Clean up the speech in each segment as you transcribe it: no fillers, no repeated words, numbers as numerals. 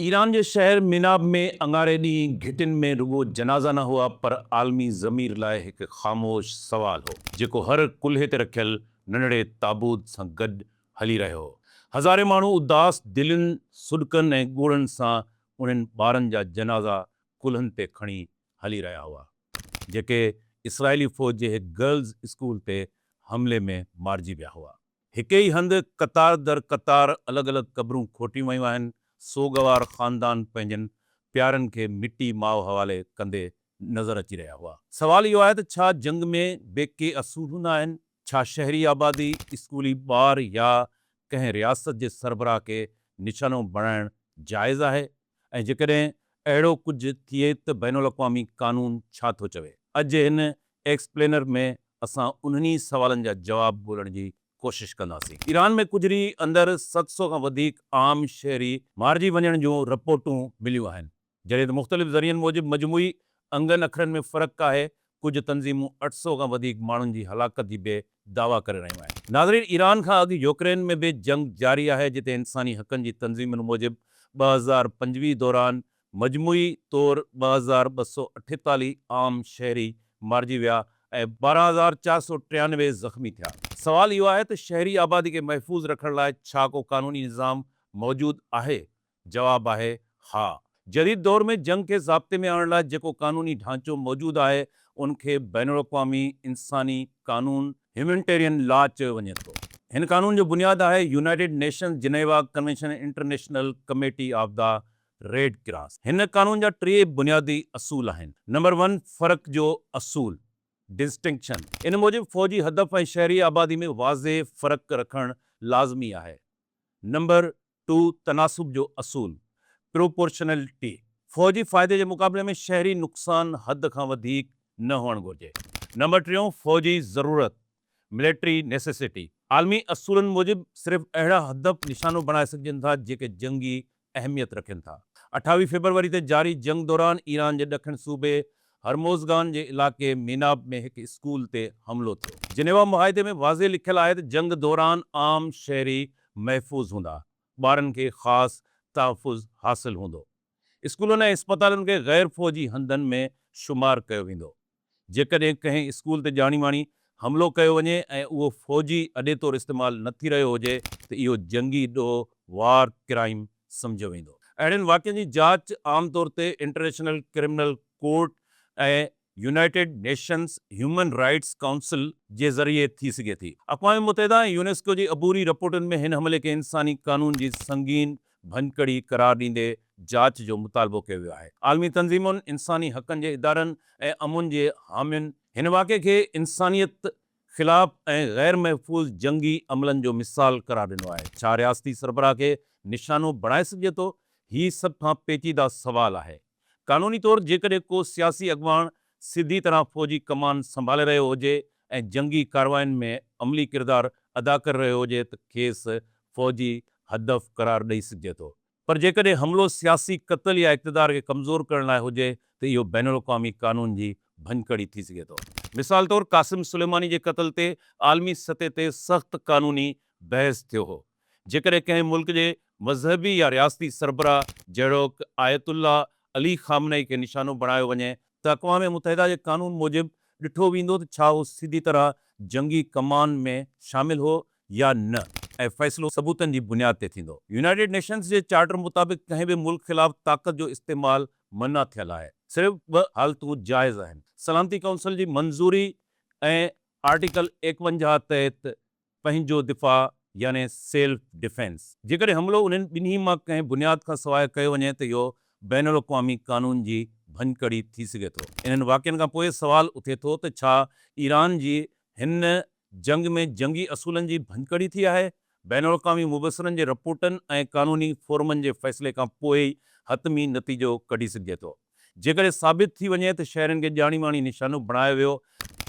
Iran جي شهر ميناب ۾ اڱاري ڏينهن گهٽين ۾ رڳو جنازا نه هئا پر عالمي ضمير لاء هڪ خاموش سوال هو، جيڪو هر ڪلهي تي رکيل ننڍڙي تابوت سان گڏ هلي رهيو هو. هزارين ماڻهو اداس دلين، سڏڪن ۽ ڳوڙهن سان انهن ٻارن جا جنازا ڪلهن تي کڻي هلي رهيا هئا، جيڪي اسرائيلي فوج جي هڪ گرلز اسڪول تي حملي ۾ مارجي ويا هئا. هڪ ئي هنڌ قطار در قطار الڳ الڳ قبرون کوٽيون ويون آهن، سوڳوار خاندان پنهنجن پيارن کي مٽي ماء حوالي ڪندي نظر اچي رهيا هئا. سوال اهو آهي ته ڇا جنگ ۾ به ڪي اصول هوندا آهن؟ ڇا شهري آبادي، اسڪولي ٻار يا ڪنهن رياست جي سربراهه کي نشانو بڻائڻ جائز آهي؟ ۽ جيڪڏهن اهڙو ڪجهه ٿئي ته بين الاقوامي قانون ڇا ٿو چوي؟ اڄ هن ايڪسپلينر ۾ اسان انهن ئي سوالن جا جواب ڳولڻ جي ڪوشش ڪنداسين. ايران ۾ ڪجهه ڏينهن اندر 700 کان وڌيڪ عام شهري مارجي وڃڻ جون رپورٽون مليون آهن، جڏهن ته مختلف ذريعن موجب مجموعي انگن اکرن ۾ فرق آهي، ڪجهه تنظيمون 800 کان وڌيڪ ماڻهن جي هلاڪت جي به دعويٰ ڪري رهيون آهن. ناظرين ايران کان اڳ يوڪرين ۾ به جنگ جاري آهي، جتي انساني حقن جي تنظيمن موجب 2025 دوران مجموعي طور 2248 عام شهري مارجي ويا ۽ 12493 زخمي ٿيا. سوال اهو آهي ته شهري آبادي کي محفوظ رکڻ لاء ڇا ڪو قانوني نظام موجود آهي؟ جواب آهي ها. جديد دور ۾ جنگ کي ضابطي ۾ آڻڻ لاء جيڪو قانوني ڍانچو موجود آهي ان کي بين الاقوامي انساني قانون، Humanitarian Law، چيو وڃي ٿو. هن قانون جو بنياد آهي United Nations Geneva Convention International Committee of the Red Cross. هن قانون جا ٽي بنيادي اصول آهن. نمبر ون فرق جو اصول، Distinction، ان موجب فوجي هدف ۽ شهري آبادي ۾ واضح فرق رکڻ لازمي آهي. نمبر ٽو تناسب جو اصول، Proportionality، فوجي فائدي جي مقابلي ۾ شهري نقصان حد کان وڌيڪ نه هئڻ گهرجي. نمبر ٽيون فوجي ضرورت، Military Necessity، عالمي اصولن موجب صرف اهڙا هدف نشانو بڻائي سگهجن ٿا جيڪي جنگي اهميت رکن ٿا. اٺاويهه فيبروري تي جاري جنگ دوران ايران جي ڏکڻ صوبي هرموزگان جي علائقي ميناب ۾ هڪ اسڪول تي حملو ٿيو. جنيوا معاهدي ۾ واضح لکيل آهي ته جنگ دوران عام شهري محفوظ هوندا، ٻارن کي خاص تحفظ حاصل هوندو. اسڪولن ۽ اسپتالن کي غير فوجي هنڌن ۾ شمار ڪيو ويندو. جيڪڏهن ڪنهن اسڪول تي ڄاڻي واڻي حملو ڪيو وڃي ۽ اهو فوجي اڏي طور استعمال نه ٿي رهيو هجي ته اهو جنگي ڏوهه، War Crime، سمجهيو ويندو. اهڙن واقعن جي جاچ عام طور تي International Criminal Court ۽ United Nations Human Rights Council جي ذريعي ٿي سگهي ٿي. اقوام متحده ۽ يونيسڪو جي عبوري رپورٽن ۾ هن حملي کي انساني قانون جي سنگين ڀڃڪڙي قرار ڏيندي جاچ جو مطالبو ڪيو ويو آهي. عالمي تنظيمن، انساني حقن جي ادارن ۽ امن جي حامين هن واقعي کي انسانيت خلاف ۽ غير محفوظ جنگي عملن جو مثال قرار ڏنو آهي. ڇا رياستي سربراهه کي نشانو بڻائي سگهجي ٿو؟ هي سڀ کان پيچيده سوال آهي. قانوني طور جيڪڏهن ڪو سياسي اڳواڻ سڌي طرح فوجي ڪمان سنڀالي رهيو هجي ۽ جنگي ڪاررواين ۾ عملي ڪردار ادا ڪري رهيو هجي ته کيس فوجي هدف قرار ڏئي سگهجي ٿو پر جيڪڏهن حملو سياسي قتل يا اقتدار کي ڪمزور ڪرڻ لاء هجي ته اهو بين الاقوامي قانون جي ڀڃڪڙي ٿي سگهي ٿو. مثال طور قاسم سليماني جي قتل تي عالمي سطح تي سخت قانوني بحث ٿيو هو. جيڪڏهن ڪنهن ملڪ جي مذهبي يا رياستي سربراهه جهڙوڪ آيت الله علي خامنه اي کي نشانو بڻايو وڃي ته اقوام متحده جي قانون موجب ڏٺو ويندو ته ڇا هو سڌي طرح جنگي ڪمان ۾ شامل هو يا نه ۽ فيصلو ثبوتن جي بنياد تي ٿيندو. يونائيٽيڊ نيشنز جي چارٽر مطابق ڪنهن به ملڪ خلاف طاقت جو استعمال منع ٿيل آهي. صرف ٻه حالتون جائز آهن، سلامتي ڪائونسل جي منظوري ۽ آرٽيڪل 51 تحت پنهنجو دفاع يعني سيلف ڊفينس. جيڪڏهن حملو انهن ٻنهي مان ڪنهن بنياد کان سواء ڪيو وڃي ته اهو بين الاقوامي قانون جي ڀڃڪڙي ٿي سگهي ٿو. انهن واقعن کان پوء سوال اٿي ٿو ته ڇا ايران جي هن جنگ ۾ جنگي اصولن جي ڀڃڪڙي ٿي آهي؟ بين الاقوامي مبصرن جي رپورٽن ۽ قانوني فورمن جي فيصلي کان پوء ئي حتمي نتيجو ڪڍي سگهجي ٿو. جيڪڏهن ثابت ٿي وڃي ته شهرين کي ڄاڻي واڻي نشانو بڻايو ويو،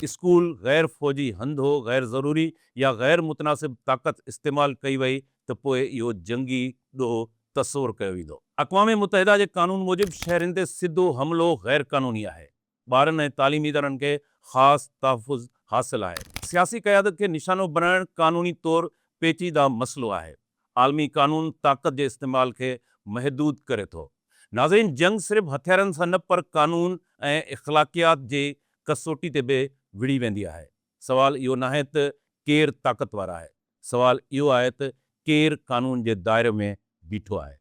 اسڪول غير فوجي هنڌ هو، غير ضروري يا غير متناسب طاقت استعمال ڪئي وئي ته پوء اهو جنگي ڏوهه تصور ڪيو ويندو. اقوام متحده جي قانون موجب شهرين تي سڌو حملو غير قانوني آهي. ٻارن ۽ تعليمي ادارن کي خاص تحفظ حاصل آهي. سياسي قيادت کي نشانو بڻائڻ قانوني طور پيچيده مسئلو آهي. عالمي قانون طاقت جي استعمال کي محدود ڪري ٿو. ناظرين جنگ صرف هٿيارن سان نه پر قانون ۽ اخلاقيات جي ڪسوٽي تي به وڙهي ويندي آهي. سوال اهو ناهي ته ڪير طاقتور آهي، سوال اهو آهي ته ڪير قانون جي دائري ۾ بيٺو آهي.